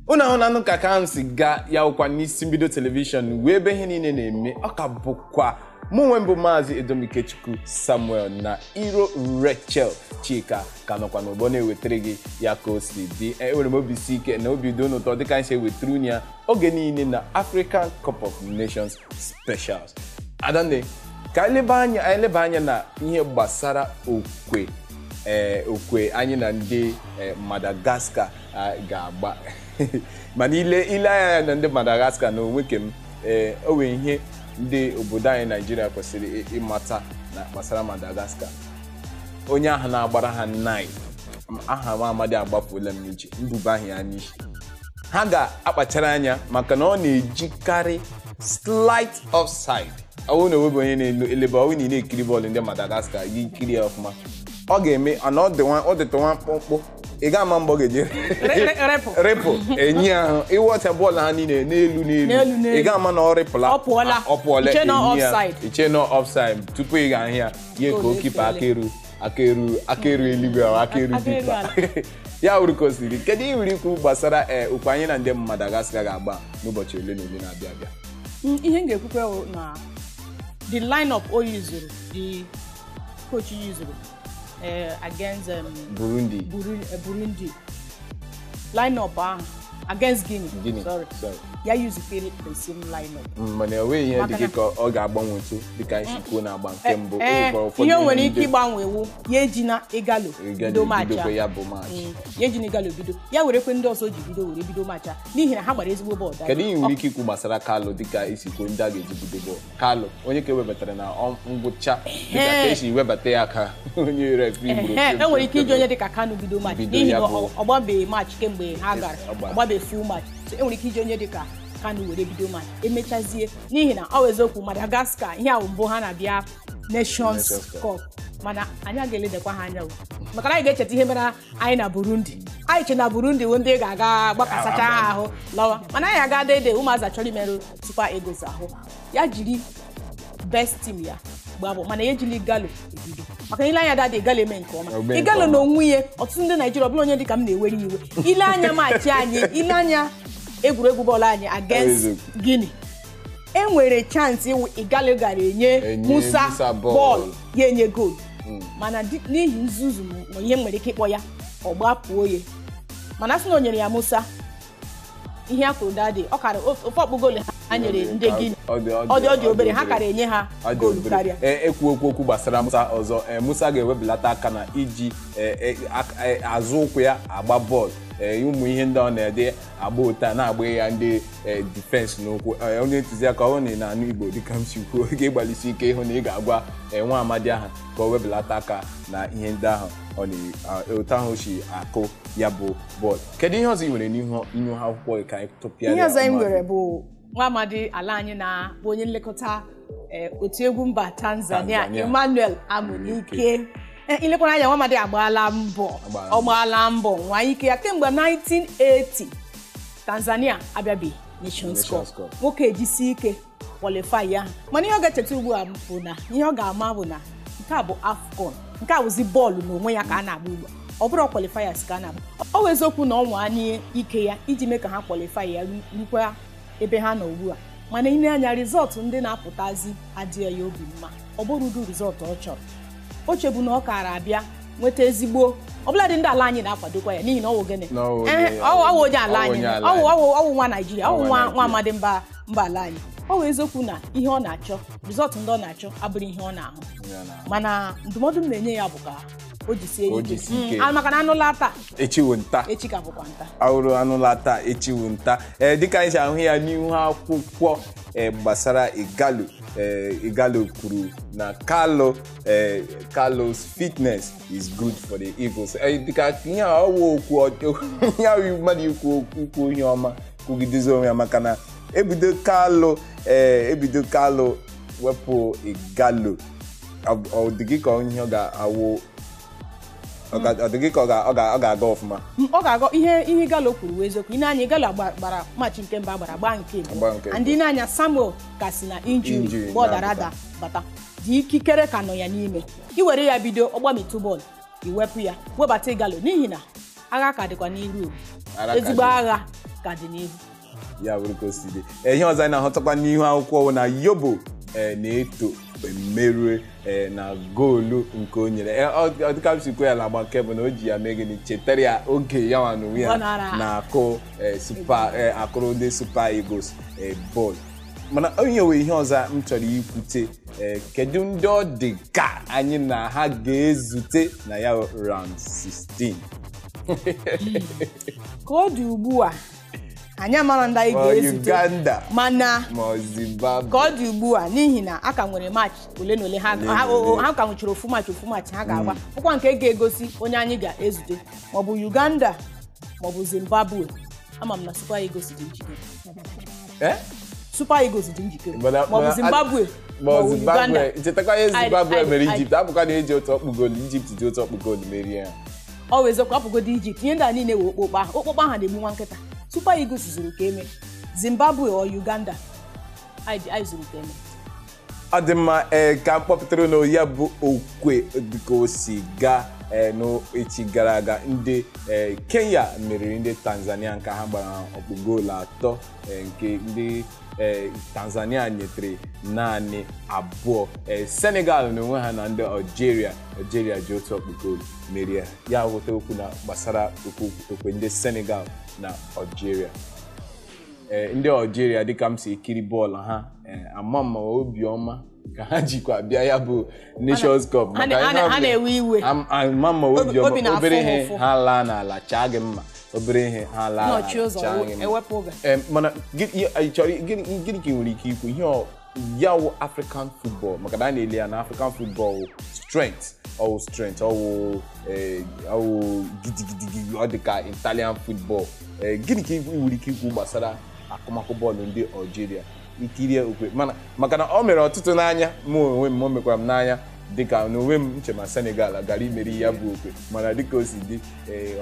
Unu ahụ na anụ ka m si gaa ya ụkwa n'isi mbido telivishọn wee ebe ihe niile na-eme. Ọ ka bụkwa mụ onwe mbụ Maazị Edomikechukwu Samuel na Iro Rachel Chika ka nọkwa n'ụgbọ na-ewetara gị ya ka o si dị. Enwere m obi si ike na obi dị unu ụtọ dịka anyị si ewetara unu ya oge niile na African Cup of Nations Specials. Adanne, ka anyị leba anya na ihe gbasara okwe okwe anyị na ndị Madagascar ga-agba. Mana ile anya na ndị Madagascar na onwe kem, o nwere ihe ndị obodo anyị Naijiria kwesịrị ịmata na gbasara Madagascar. Onye ahụ na-agbara ha 9, aha m Amadi agbafuola m n'uche, mbuba ahụ ya n'isi. Ha ga-akpachara anya maka na ọ na-ejikarị slight offside. Ọ bụrụ na onwebe onye na-eleba, ọ na ị na-ekiri bọọlụ ndị Madagascar, gị kiri ya ọfụma, ọ ga-eme ana ọ dịtụ nwa mkpụmkpụ, ị ga-ama mgbe ọ ga-eje rịpụ enyi ahụ. Ịwọcha bọọlụ ha niile n'elu n'elu, ị ga-ama na ọ rịpụla, ọ pụọla, enyi ya iche nọ offside tupu ị ga-ahụ ya ihe ka okipa aka eru eluigwe ahụ, aka eru dipa ya wuru ka o siri. Kedu ihe nwere ikwu gbasara okwu anyị na ndị Madagascar ga-agba n'ụbọchị ole na ole na-abịa abịa? Ihe m ga-ekwukwe na the lineup o yuzuru, the coach yuzuru against Burundi lineup ahụ against Guinea, sorry. Ya use the same lineup. Mana enweghị ihe dị ka ọ ga-agbanwetu dịka isi kwuo na-agba nke mbụ. Ihe o nwere ike ịgbanwewu, ya ejina Igalo bido match, ya ejina Igalo bido, ya werekwe ndị ọzọ ji bido were bido match, n'ihi na ha gbara ezigbo bọọlụ. Kedu ihe nwere ike ikwu gbasara Carlo dịka isi kwuo ndị a ga-eji bido bọọlụ? Carlo onye ka ewebatara na ngwụcha dịka ka esi webata ya ka onye refri gburu. E nwere ike iji onye dịka Kanu bido match n'ihi na ọ gbabeghị match kemgbe ha gara, ọ gbabeghị full match. So e nwere ike iji onye dịka Kanu were bido match emechazie, n'ihi na ọ eziokwu Madagascar ihe ahụ mbụ ha na-abịa Nations Cup, mana anyị ga-eledakwa ha anya maka na anyị ga-echeta ihe mere anyị na Burundi. Anyị che na Burundi wụ ndị ga-aga gbakasacha ha ahụ lawa, mana anyị aga dede ụmụazị achọrọ imerụ Super Eagles ahụ. Ya jiri best team ya gbaa bọọlụ, mana ya ejili Igalo ebido, maka ile anya dada Igalo eme nke ọma. Igalo na onwe ya ọtụtụ ndị Naijiria ọbụla onye dịka m na-ewere iwe, ile anya maachị anyị, ile anya egwuregwu bọọlụ anyị against Guinea, e nwere chance iwu Igalo gara enye Musa bọọlụ ya enye goal, mana n'ihi nzuzu ma ihe nwere ike ịkpọ ya ọ gbapụo ya, mana sị na o nyere ya Musa ihe a kwuru dadi ọ kara ofe ọkpụ goolu ha nyere ndị Guinea, ọ dị obere, ha kara enye ha goolu karịa. Ekwu okwu gbasara Musa ọzọ, Musa ga-ewebelata aka na iji azụ ụkwụ ya agba bọọlụ, ụmụ ihe ndị ọ na-ede agba ụta na-agba ya ndị difensi n'ụkwụ. Onye ntụziaka ọ bụrụ na ị na-anụ Igbo dịka m si kwuo, ga-egbalisi ike ịhụ na ị ga-agwa nwa amadi ahụ ka o webelata aka na ihe ndị ahụ otu ahụ si akụ ya bụ bọọlụ. Kedu ihe ọzọ ị nwere n'ihu akwụkwọ ka anyị tụpịa? Ihe ọzọ anyị nwere bụ nwa amadi ala anyị na bụ onye nlekọta otu egwu mba Tanzania, Emmanuel Amunike. Ilekwara anya nwa amadi agbaala mbọ, ọ gbaala mbọ nwa ike ya kemgbe 1980 Tanzania abịabeghị Nations Cup. Nwoke ejisi ike qualify ya, mana ihe ọ ga-echeta ugbu a bụ na ihe ọ ga-ama bụ na nke a bụ AFCON, nke a bụzi bọọlụ n'onwe ya ka a na-agba ugbu a, ọ bụrụ qualifiers ka a na-agba. Ọ bụ eziokwu na ọ nwa anyị ike ya iji mee ka ha qualify ya rukwa ebe ha nọ ugbu a, mana ile anya rizọtụ ndị na-apụtazi adịghị ya obi mma, ọ bụrụ ụdị rizọtụ ọ chọrọ. O chebu na ọ kara abịa nweta ezigbo ọbụladị ndị ala anyị na-akwadokwa ya, n'ihi na ọwụ gịnị, ọwụ onye ala anyị, ọwụ nwa Naijiria, ọwụ nwa amadi mba ala anyị. Ọ bụ eziokwu na ihe ọ na-achọ, rizọtụ ndị ọ na-achọ abụrụ ihe ọ na-ahụ, mana ndụmọdụ m na-enye ya bụ ka o jisie ike, maka na anụla taa echiwo nta, echi ka bụkwa nta, ahụrụ anụla taa echiwo nta. Dịka anyị si ahụ ya n'ihu akwụkwọ gbasara Igalo, Igalo kwuru na Carlos fitness is good for the Eagles. Dịka ihe ọwụ okwu ihe ahụ mmadụ ikwu ihe ọma kwugidezi onwe ya, maka na ebido Carlo wepụ Igalo, ọ dịghị ka ihe ọ ga-awụ, ọ dịghị ka ọ ga-aga ọfụma. Ọ ga-aga. Ihe Igalo kwuru bụ eziokwu. Ị na-anya Igalo gbara match nke mba gbara gbaa nke mbụ, ndị na-anya Samuel ka si na injury mgbe ọ dara ada bata, dị ikikere ka nọ ya n'ime, iwere ya bido ọgbamitụ bọọlụ iwepụ ya webata Igalo, n'ihi na agha ka dịkwa n'iru, ezigbo agha ka dị n'ihu. Ya bụrụ ka o si dị. Ihe ọzọ anyị na-ahụtakwa n'ihu akwụkwọ na Yobo na-eto merue na goolu nke o nyere. Ọ dịka m si kwuo ya na agba nke bụ na o ji ya mee gịnị, chetara ya oge ya nwa n'onwe ya na-akụ akụrụ ndị Super Eagles bọọlụ. Mana onye nwe ihe ọzọ m chọrọ ikwute, kedu ndị ọ dị ka anyị na ha ga-ezute na ya round 16? Ka ọ dị ugbu a anyị amara ndị anyị ga-ezute, mana ka ọ dị ugbu a n'ihi na a ka nwere match ole na ole, ha ka nwechara ofu match ha ga-agba, ụkwa nke ga-egosi onye anyị ga-ezute, maọbụ Uganda maọbụ Zimbabwe. Ama m na Super Eagles dị njikere. Super Eagles dị njikere, maọbụ Zimbabwe maọbụ Uganda. Chetakwa ihe Zimbabwe mere Egypt, abụkwa na eji otu ọkpụ goolu, Egypt ji otu ọkpụ goolu merie ha. Ọ wụ eziokwu, apụgodo Egypt, ihe ndị a niile wee okpokpo ahụ, okpokpo ahụ na-egbu nwa nkịta. Super Eagles zuru ka eme, Zimbabwe or Uganda anyị zuru ka eme. Ọ dị mma. Ka m kpọpụtara na ya bụ okwe dịka o si gaa n'echi gara aga, ndị Kenya meriri ndị Tanzania nke ha gbara ọkpụ goolu 3, nke ndị Tanzania nyetere naanị 2. Senegal na onwe ha na ndị Algeria ji otu ọkpụ goolu merie. Ya weta okwu na gbasara okwe ndị Senegal na Algeria. Ndị Algeria dịka m si ekiri bọọlụ ha, ama ma obiọma ka ha jikwa bịa ya bụ Nations Cup, ha na-ewe iwe, ama ma obiọma, obere ihe ha laa n'ala chaa gị mma, obere ihe ha laa n'ala chaa gị mma. Mana gịnị ka ị nwere ike ikwu ihe ya wụ African football, maka na a na-ele ya na African football strength, ọwụ strength, ọwụ gidigidi, ọ dị ka Italian football. Gịnị ka ị nwere ike ikwu gbasara akụmakụ bọọlụ ndị Algeria ikirie okwe? Mana maka na ọ mere ọtụtụ n'anya, mụ onwe m o mekwara m n'anya dịka n'onwe m nche ma Senegal gara imeri ya bụ okwe, mana dịka o si dị,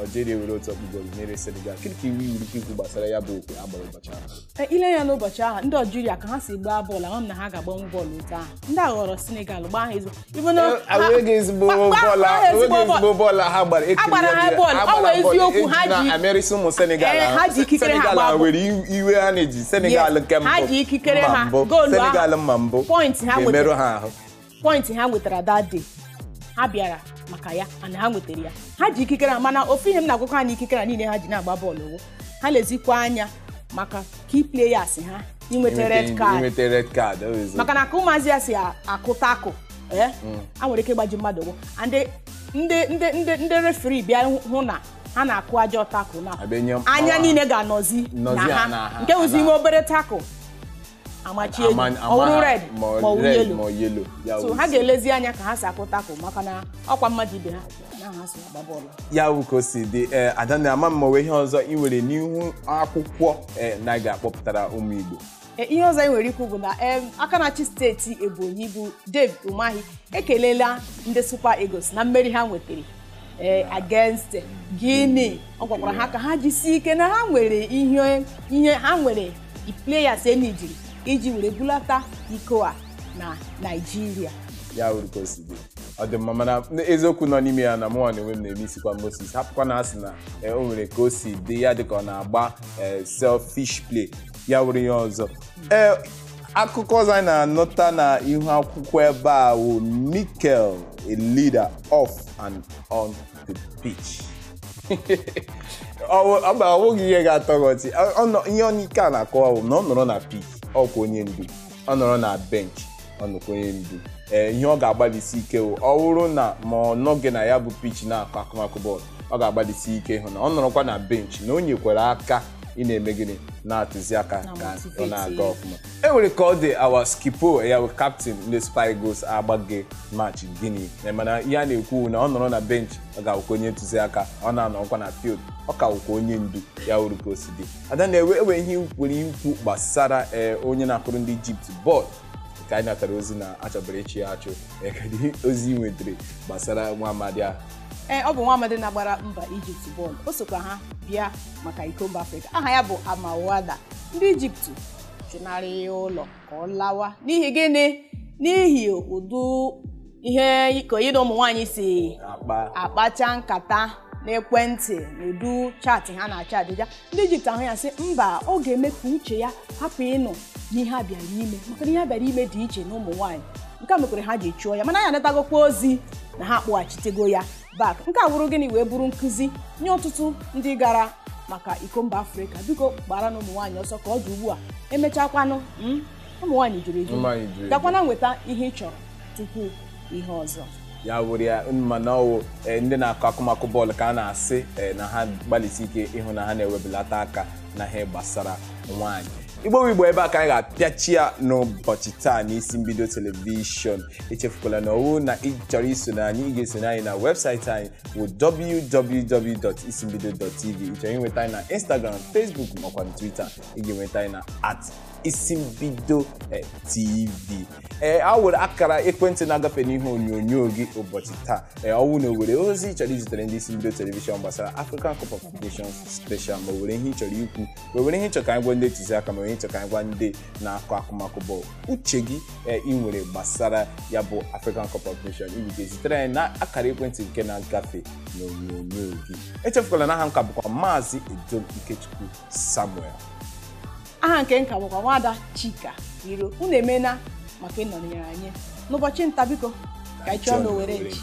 Algeria were otu ọkpụ goolu mere Senegal. Gịnị ka iwu nwere ike ikwu gbasara ya bụ okwe agbara ụbọchị ahụ? Ile ya n'ụbọchị ahụ, ndị Algeria ka ha si gbaa bọọlụ, ama m na ha ga-agbanwe bọọlụ otu ahụ. Ndị a ghọrọ Senegal gbaa ha ezigbo bọọlụ ha gbara, agbara ha bọọlụ. Ọ wụ eziokwu, ha ji emerisi ụmụ Senegal, ha ji ikikere ha gbaa were iwe ha na-eji Senegal nke mbụ, ha ji ikikere ha goolu Senegal mma mbụ, pọịntị ha ga-emerụ ha ahụ. Pọịntị ha nwetara that day, ha bịara maka ya and ha nwetara ya. Ha ji ikikere ha, mana ofu ihe m na-agwakọ ha na ikikere niile ha ji na-agba bọọlụ wụ ha lezikwa anya maka key players ha inweta red card, maka na ka ụmụazị ya si akụ takụ, a nwere ike ịgbaji mmadụ ụgwọ. And ndị refri bịa hụ na ha na-akụ ajọ takụ na anya niile ga-anọzi na ha, nke wụzi ime obere takụ amachi elu, ọ wụrụ red ma ọ wụ yelo. So ha ga-elezi anya ka ha si akụ takụ, maka na ọkwa mmadụ ibe ha na ha si agba bọọlụ. Ya bụ ka o si dị. Adanna, ama m ma ihe ọzọ ị nwere n'ihu akwụkwọ na ga-akpọpụtara ụmụ Igbo. Ihe ọzọ anyị nwere ikwu bụ na aka na-achị steeti Ebonyi bụ Dave Umahi ekelela ndị Super Eagles na mmeri ha nwetara against Guinea. Ọ gwakwara ha ka ha jisie ike na ha nwere ihe ha nwere players enijiri iji were bulata iko a na Naịjirịa. Ya wuru ka o si dị. Ọ dị mma, mana eziokwu nọ n'ime ya na mụnwa na onwe m na-eme isikwa Moses, hapụkwa na asị na o nwere ka o si dị ya dịka ọ na-agba selfish play. Ya wuru ihe ọzọ. Akụkọ ọzọ anyị na-anụta na ihu akwụkwọ ebe a wụ Mikel, a leader off and on the pitch. Ọ bụghị ihe ga-atọ gị ọchị. Ihe ike a na-akọwa bụ na ọ nọrọ na pitch, ọkwa onye ndu, ọ nọrọ na bench, ọ nọkwa onye ndu. Ihe ọ ga-agbalịsi ike ọ wụrụ na ma ọ nọghị na ya bụ pitch na-akụ akụmakụ bọọlụ, ọ ga-agbalịsi ike ịhụ na ọ nọrọkwa na bench na o nyekwara aka ị na-eme gịnị, na-atụzi aka ka ọ na-aga ọfụma. E nwere ka ọ dị our Skipo, ya bụ captain ndị Super Eagles agbaghị match Guinea, mana ihe a na-ekwu na ọ nọrọ na bench, ọ ga-awụkwa onye ntụziaka, ọ na-anọkwa na field, ọ ka wụkwa onye ndu. Ya wuru ka o si dị. Ada na-ewe ewe ihe nwere ikwu gbasara onye na-akụrụ ndị Egypt bọọlụ ka anyị natara ozi na achọbara ịchụ ya achụ. Kedu ozi ị nwetara gbasara nwa amadi ahụ? Ọ bụ nwa amadi na-agbara mba Ijipt bọọlụ, o sokwa ha bịa maka iko mba Afrịka. Aha ya bụ Amawada. Ndị Ijipt chụnarị ya ụlọ ka ọ lawa n'ihi gịnị? N'ihi ụdị ihe ka onye na ụmụ nwaanyị si akpacha nkata n'ekwentị n'udu chaatị ha na-acha adịja. Ndị Ijipt ahụ ya sị mba, ọ ga-eme ka uche ya hapụ ịnọ n'ihe a bịara ime, maka na ihe a bịara ime dị iche na ụmụ nwaanyị. Nke a mekwere ha ji chụọ ya, mana anyị anatagokwa ozi na ha akpọghachitego ya bak. Nke a bụrụ gịnị wee bụrụ nkụzi nye ọtụtụ ndị gara maka iko mba Afrịka. Biko gbara na ụmụ nwaanyị ọsọ ka ọ dị ugbu a, emechakwanụ ụmụ nwaanyị juru eju, gakwana nweta ihe ị chọrọ tupu ihe ọzọ. Ya wụrụ ya mana ọwụ ndị na-akụ akụmakụ bọọlụ ka a na-asị na ha gbalịsi ike ịhụ na ha na-ewebelata aka na ihe gbasara nwaanyị. Igbo Igbo, ebe a ka anyị ga-apịachi ya n'ụbọchị taa n'isi mbido telivishọn. Echefukwala na ọwụ na ị chọrọ isonye anyị, ị ga-esonye anyị na webụsaịtị anyị bụ www.isimbido.tv. Ị chọrọ ịnweta anyị na Instagram, Facebook makwa na Twitter, ị ga-enweta anyị na @isimbidotv. Ee, a were akara ekwentị na-agafe n'ihe onyonyo gị ụbọchị taa. Ee, ọwụ na owere ozi ị chọrọ izitere ndị isi mbido telivishọn gbasara African Cup of Nations special, ma were ihe ị chọrọ ikwu, ma were ihe ị chọrọ ka anyị gwa ndị ntụziaka, ma were ihe ị chọrọ ka anyị gwa ndị na-akụ akụmakụ bọọlụ, uche gị ị nwere gbasara ya bụ African Cup of Nations, ị ga-ezitere anyị na akara ekwentị nke na-agafe n'onyonyo gị. Echefukwala na aha m ka bụkwa Maazị Edom Ikechukwu Samuel. Aha nke nka bụkwa Nwaada Chika Iro. Unu emeela maka ịnọnyere anyị n'ụbọchị nta. Biko ka anyị chọọ na Owerre nchi.